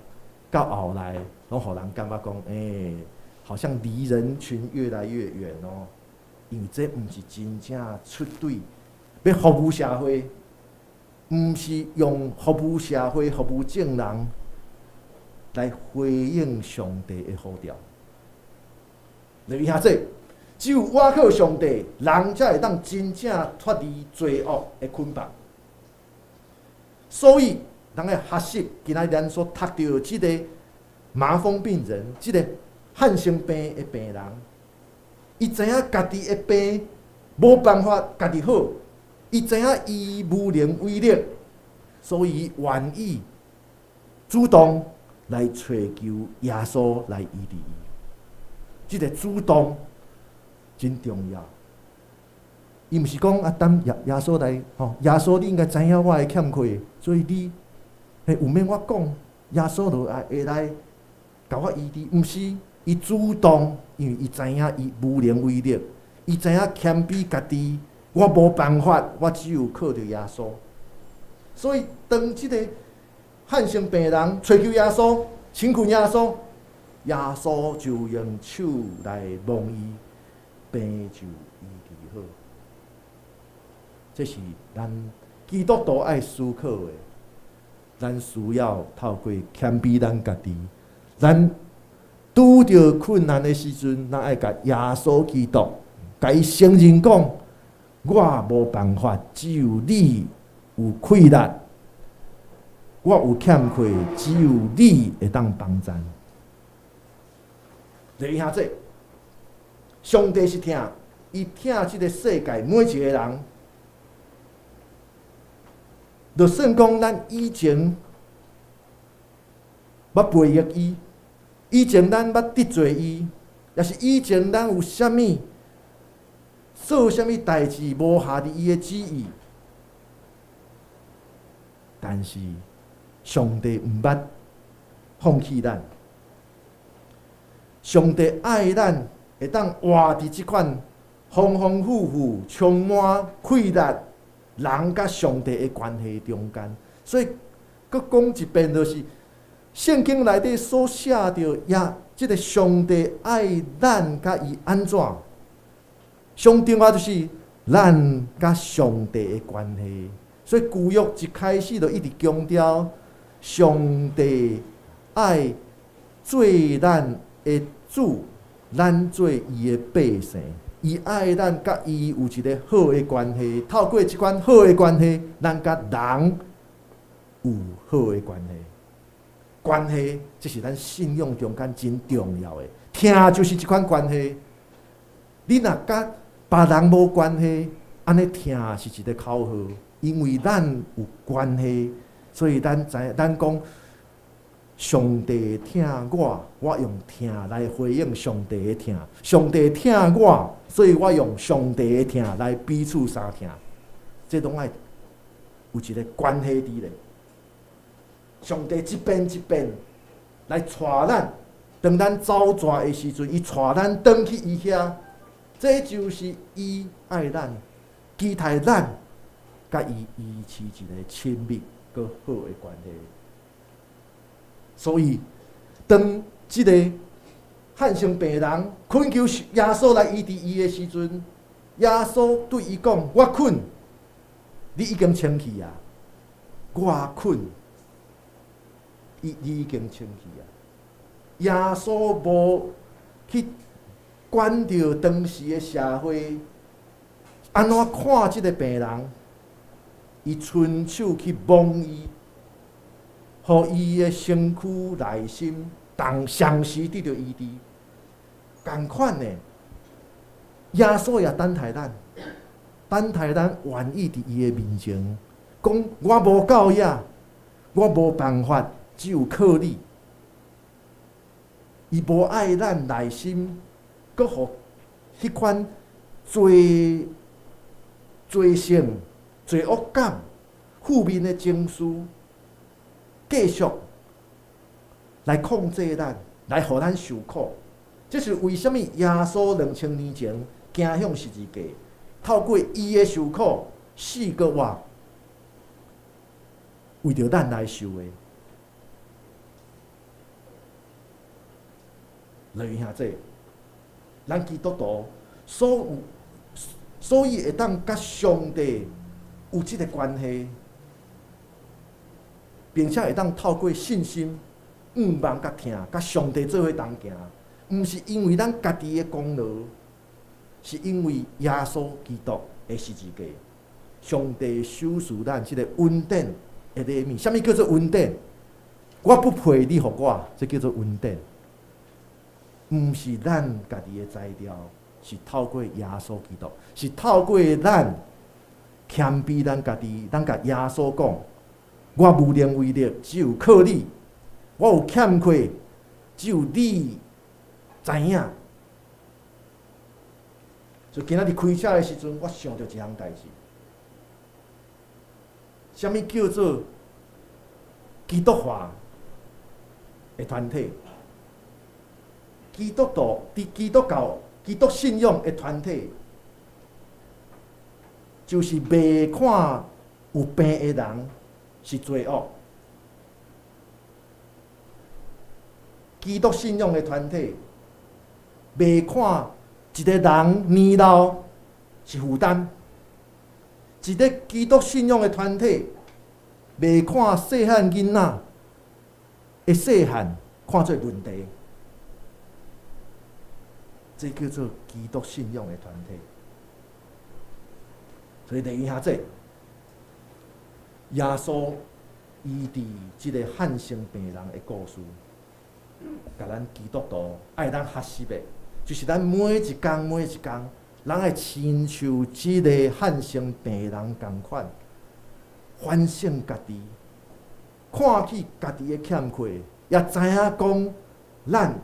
S6: 到後來攏予人感覺講，好像離人群越來越遠哦。因為這毋是真正出對欲服務社會，毋是用服務社會、服務眾人來回應上帝的呼召。你兄弟，只有倚靠上帝，人才會當真正脫離罪惡的捆綁。所以，咱愛學習今仔咱所讀著這个麻風病人，這个漢生病的病人，伊知影家己的病無辦法家己好，伊知影伊無能為力，所以願意主動來揣求耶穌來醫治伊。這个主動真重要。伊毋是講啊，等耶穌來吼，耶穌你應該知影我的欠缺，所以你嘿有免我講，耶穌就愛會來共我醫治。毋是，伊主動，因為伊知影伊無能為力，伊知影謙卑家己，我無辦法，我只有靠著耶穌。所以當這個漢生病人揣求耶穌，親近耶穌，耶穌就用手來摸伊，病就醫治好。這是咱基督徒愛思考的。咱需要透過謙卑咱家己，咱拄著困難的時陣，咱愛共耶穌基督，共伊承認講，我無辦法，只有你有氣力，我有欠缺，只有你會當幫贊。弟兄姊，上帝是疼，伊疼這个世界每一個人。就算講咱以前捌背逆伊，以前咱捌得罪伊，抑是以前咱有啥物做啥物代誌無合佇伊的旨意，但是上帝毋捌放棄咱，上帝愛咱，會當活佇這款風風雨雨、充滿氣力人佮上帝的關係中間。所以，閣講一遍，就是聖經內底所寫著，耶這个上帝愛咱佮伊按怎？上重要就是咱佮上帝的關係。所以舊約一開始就一直強調，上帝愛做咱的主，咱做伊的百姓。伊愛咱佮伊有一个好的關係，透過這款好的關係，咱佮人有好的關係。關係，這是咱信仰中間真重要的。疼就是這款關係。你若佮別人無關係，按呢疼是一个口號，因為咱有關係，所以咱知咱講上帝疼我，我用疼來回應上帝的疼。上帝疼我，所以我用上帝的疼來彼此相疼。這攏愛有一个關係佇咧。上帝一遍一遍來帶咱，當咱走跩的時陣，伊帶咱轉去伊遐，這就是伊愛咱，期待咱佮伊維持一个親密閣好的關係。所以，當這个漢生病人懇求耶穌來醫治伊的時陣，耶穌對伊講：我肯，你已經清氣啊！我肯，你已經清氣啊！耶穌無去管著當時的社會按怎看這个病人，伊伸手去摸伊，予伊的身軀內心同同時得著醫治。仝款的，耶穌也等待咱，等待咱願意佇伊的面前講：我無夠額，我無辦法，只有靠你。伊無愛咱內心，閣予彼款罪性、罪惡感、負面的情緒。繼續來控制咱，來予咱受苦。這是為啥物耶穌2000年前行向十字架，透過伊的受苦，死閣活，為著咱來受的。來兄弟，咱基督徒所有，所以會當佮上帝有這個關係，並且會當透過信心、向望佮疼，佮上帝做伙同行，毋是因為咱家己的功勞，是因為耶穌基督的十字架，上帝賞賜咱這個恩典的禮物。啥物叫做恩典？我不配你予我，這叫做恩典。毋是咱家己的才調，是透過耶穌基督，是透過咱謙卑咱家己，咱共耶穌講：我無能為力，只有靠你；我有欠缺，只有你知影。所以今仔日開車的時陣，我想著一項代誌，啥物叫做基督化的團體？基督徒佇基督教、基督信仰的團體，就是袂看有病的人是罪惡。基督信仰的團體，袂看一個人年老是負擔。一個基督信仰的團體，袂看細漢囡仔的細漢看做問題。這叫做基督信仰的團體。所以弟兄姊，耶穌醫治這個漢生病人的故事，共咱基督徒愛咱學習的，就是咱每一工每一工，咱愛親像這個漢生病人仝款，反省家己，看起家己的欠缺，也知影講咱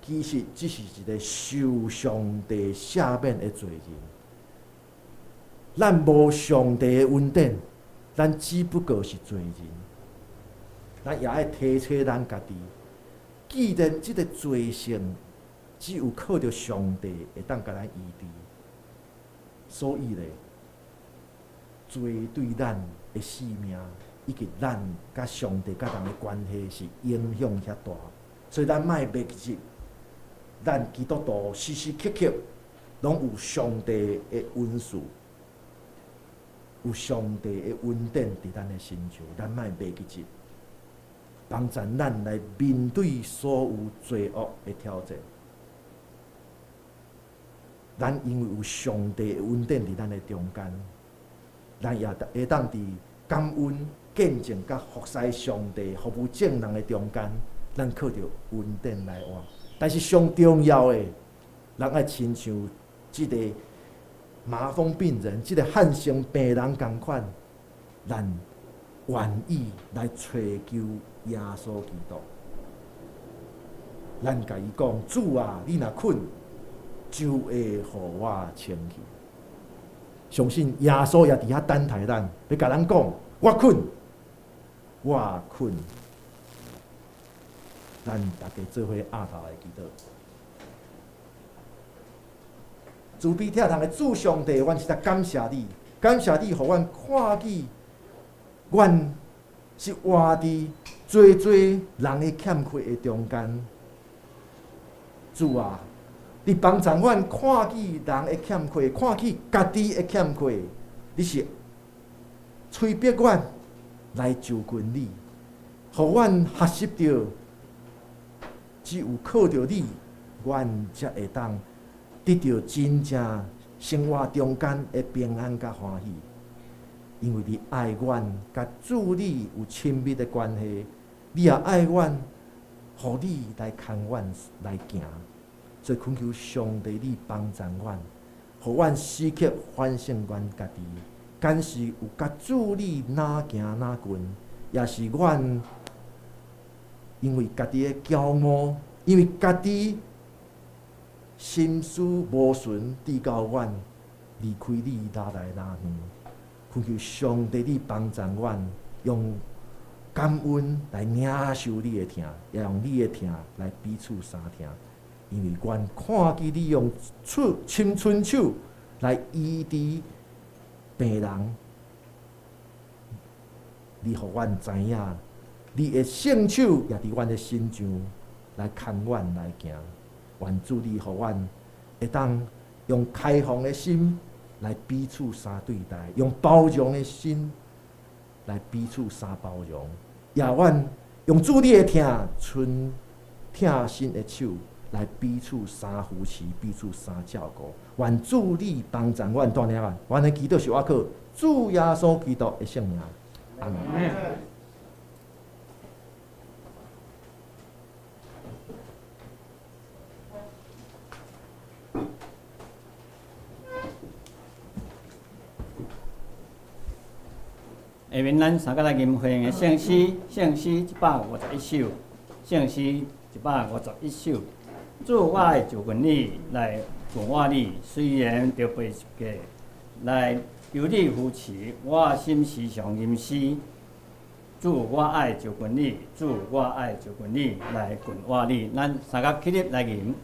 S6: 其實只是一個受上帝赦免的罪人。咱無上帝的恩典，咱只不過是罪人。咱也愛提醒咱家己，既然這個罪性只有靠著上帝會當共咱醫治，所以咧，罪對咱的性命以及咱佮上帝佮人的關係是影響遐大，所以咱莫袂記，咱基督徒時時刻刻攏有上帝的恩賜，有上帝的恩典佇咱的身上，咱莫袂記得，幫助咱來面對所有罪惡的挑戰。咱因為有上帝的恩典佇咱的中間，咱也會當佇感恩、見證佮服侍上帝、服務眾人的中間，咱靠著恩典來活。但是上重要的，咱愛親像這個麻風病人、這個漢生病人仝款，咱願意來揣求耶穌基督。咱共伊講：主啊，你若肯，就會予我清氣。相信耶穌也佇遐等待咱，欲共咱講：我肯，我肯。咱大家做伙徛頭來祈禱。慈悲疼痛的主上帝，阮實在感謝你，感謝你，予阮看見，阮是活佇濟濟人的欠缺的中間。主啊，你幫助阮看見人的欠缺，看見家己的欠缺，你是催逼阮來就近你，予阮學習著，只有靠著你，阮才會當得著真正生活中間的平安佮歡喜。因為你愛阮，佮主你有親密的關係，你也愛阮，予你來牽阮來行。所以懇求上帝，你幫助阮，予阮時刻反省阮家己，敢是有佮主你若行若近，抑是阮因為家己的驕傲，因為家己心思無純，致到阮離開你，若來若遠。懇求上帝，你幫助阮，用感恩來領受你的疼，也用你的疼來彼此相疼。因為阮看見你用手深春手來醫治病人，你予阮知影，你的聖手也佇阮的身上來牽阮來行。願主你予阮會當用開放的心來彼此相對待，用包容的心來彼此相包容，也阮用主你的疼，伸疼心的手來彼此相扶持，彼此相照顧。願主你幫助阮帶領阮，阮的祈禱是倚靠主耶穌基督的聖名。阿門。
S5: 下面咱三個來吟回應的聖詩，聖詩151首，聖詩151首。主，我愛就近你，來近我你，雖然著背十架，來求你扶持，我心時常吟詩。主，我愛就近你，主，我愛就近你，來近我你。咱三個起立來吟。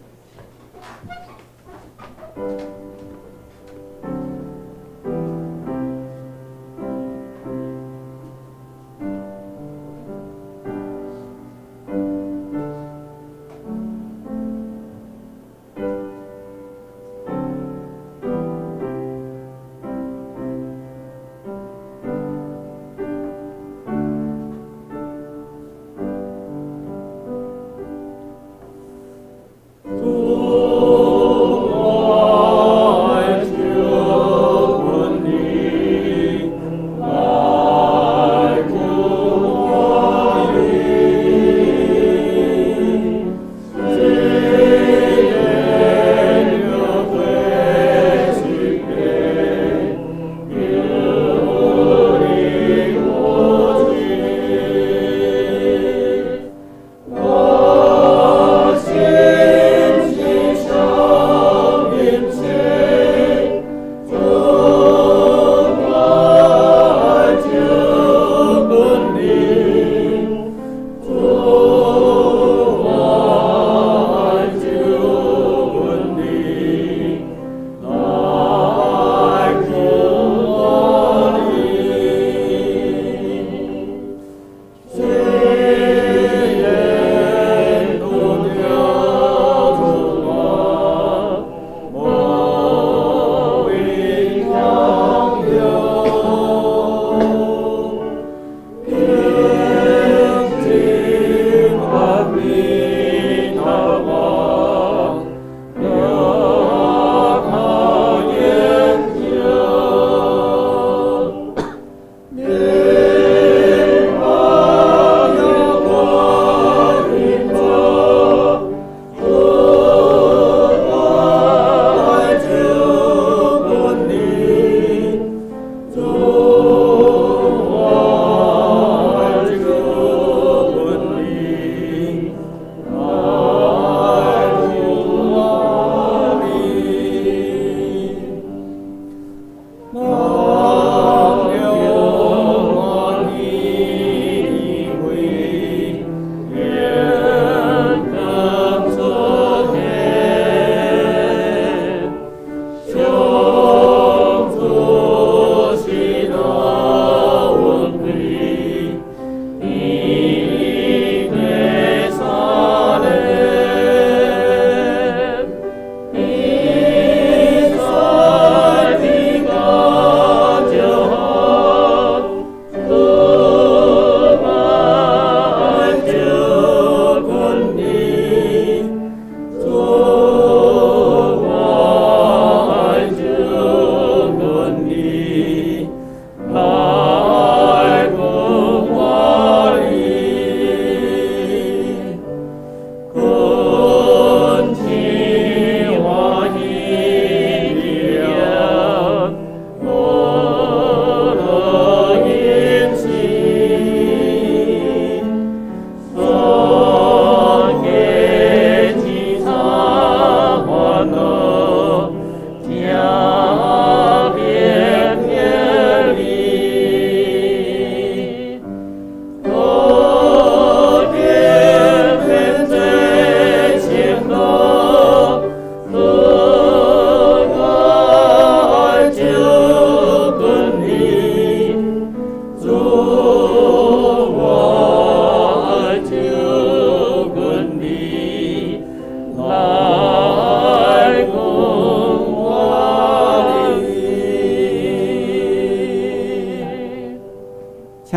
S7: 主。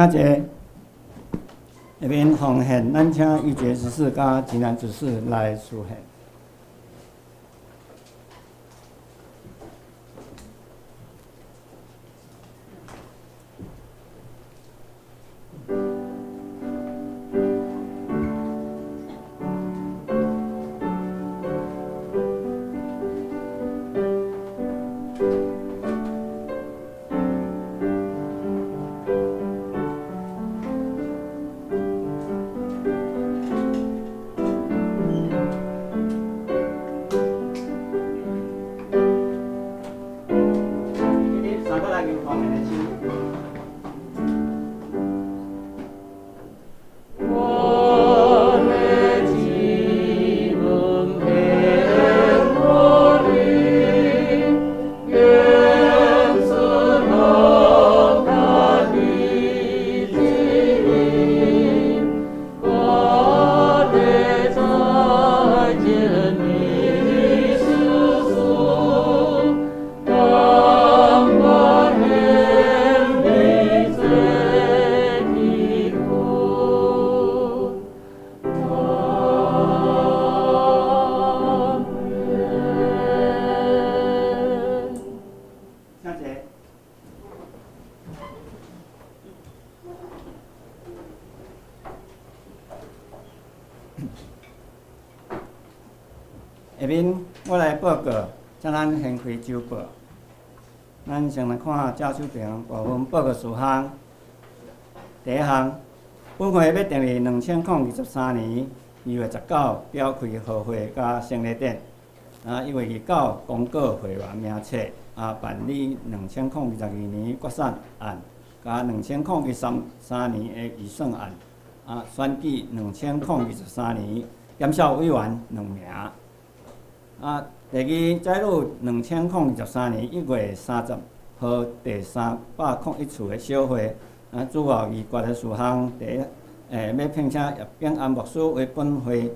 S5: 請坐。下面奉獻，咱請玉潔執事佮吉南執事來司獻。三個來求方便的手。
S1: 我的指紋献予你，愿主拢家己旨意，我的再见你事事，甘愿献你做基督。阿门。
S5: 請坐。下面我來報告，請咱掀開週報。咱先來看正手邊部分報告事項。第一項，本會欲定佇2023年2月19召開合會佮成立典。1月29公告會員名冊，辦理2022年決算案，佮2023年的預算案，選舉2023年減少委員兩名。第二，載入2023年1月30號第301次的小會，主要議決的事項，第一，欲聘請葉景安牧師為本會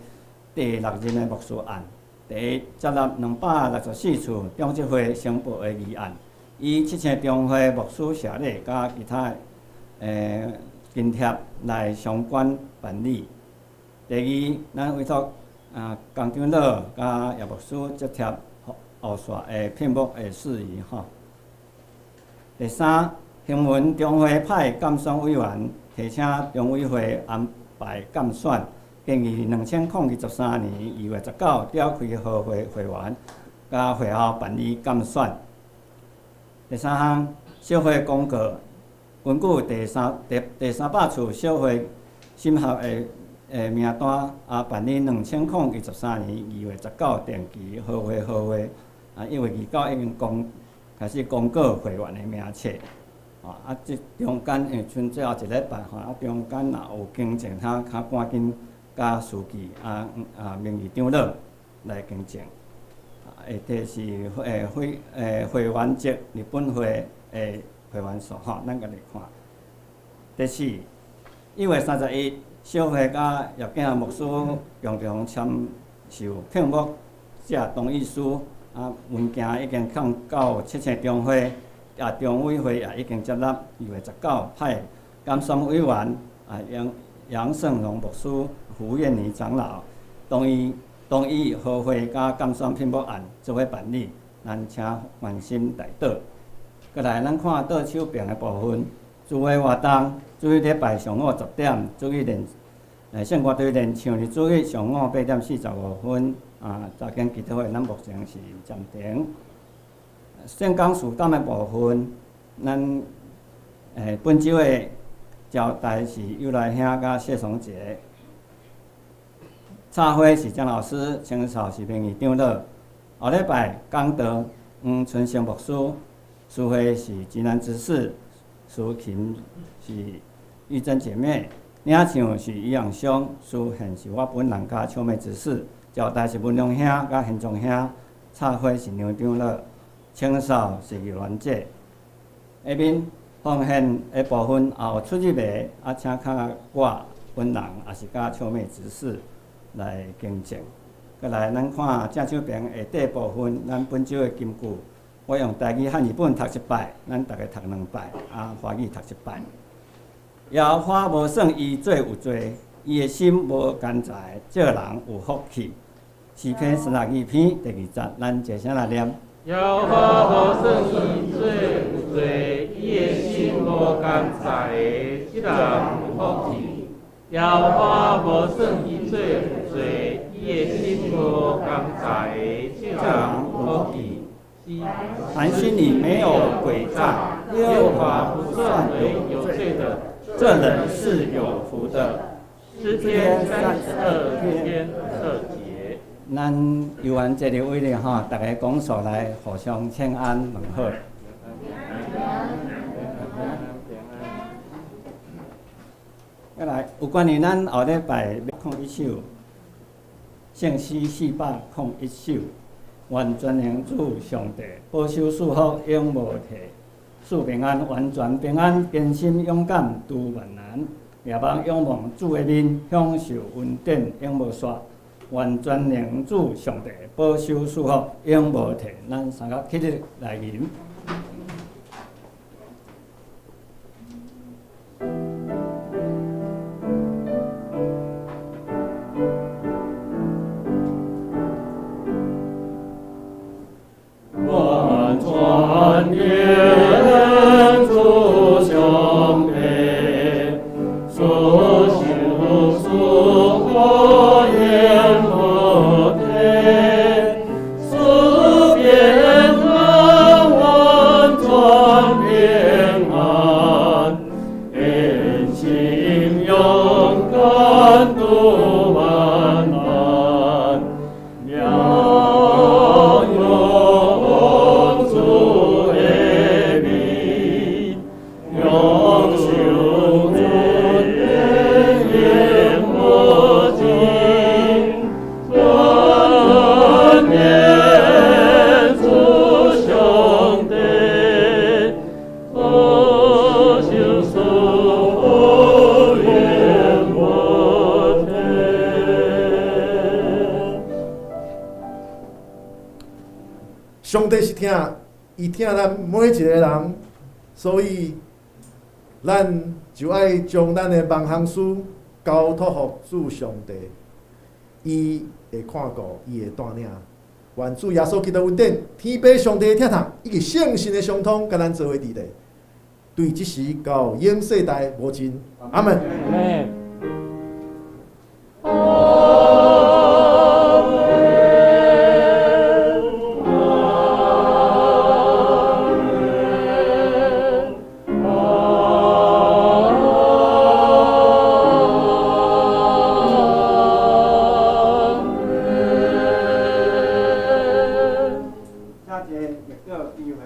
S5: 第六任的牧師案。第一，接納264次長執會呈報的議案，以七星中會牧師謝禮佮其他津貼來相關辦理。第二，咱委託江長老佮葉牧師接洽後續的聘牧的事宜吼。第三，興文中會派監選委員提請中委會安排監選，建議2023年2月19召開合會會員，佮會後辦理監選。第三項，小會公告，根據第300次小會審核的名單，辦理2023年2月19定期合會合會，1月29已經開始公告會員的名冊。這中間因為賰最後一禮拜吼，中間若有更正，較趕緊佮書記名譽長老來更正。下底是會員籍日本會的會員數吼，咱家己看。第四，1月31，小會佮葉景牧師共同簽署聘牧者同意書，文件已經送到七星中會，中委會也已經接納。2月19派監選委員楊勝榮牧師、胡燕妮長老同意合會佮監選聘牧案做伙辦理，咱請關心代禱。過來，咱看倒手邊的部分，主日活動，主日禮拜上午10點，主日練聖歌隊練唱佇主日上午8點45分，早間祈禱會，咱目前是暫停。聖工負擔的部分，咱本週的招待是尤來兄佮謝松杰，插花是張老師，清掃是名譽長老。後禮拜講道黃春生牧師，司會是吉南執事，司琴是玉珍姐妹，領唱是于養兄，司獻是我本人佮秋妹執事，招待是文龍兄佮賢忠兄，插花是梁長老，清掃是玉蘭姐。下面奉獻的部分也有出入的，請較我本人，也是佮秋妹執事來更正。過來，咱看正手邊下底部分，咱本週的金句，我用台語漢字本讀一擺，咱逐家讀兩擺，華語讀一擺。耶和华无算伊做有罪，伊的心无奸财，这人有福气。诗篇32篇第二节，咱齐声来念。
S1: 耶和华无算伊做有罪，伊的心无奸财，这人有福气。耶和华无算伊做有罪，伊的心无奸财，这人有福气。
S5: 凡心里没有诡诈，耶和华不算
S1: 为有罪的，
S5: 这人是有福的。
S1: 诗篇32篇2节。
S5: 咱游完这个位咧吼，逐家拱手来互相请安问好。再来，有关于咱后礼拜空一首，圣诗401首，愿全能主上帝保守赐福永无退，赐平安完全平安，坚心勇敢渡万难，夜望仰望主的面，享受恩典永无煞。愿全能主上帝保守赐福永无退，咱三个起立来吟。
S1: 愿全能主上帝保守赐福永无退，赐平安完全平安，坚心勇敢渡万难，仰望主的面，享受恩典永无尽，全能主上帝保守赐福永无退。
S6: 上帝是疼，伊疼咱每一个人，所以咱就爱将咱的万项事交托予主上帝，伊会看顾，伊会带领。愿主耶稣基督恩典、天父上帝的疼痛，以及圣神的相通，佮咱做伙伫咧，对这时到永世代无尽。阿门。
S1: 阿们。
S5: 下一个默祷机会。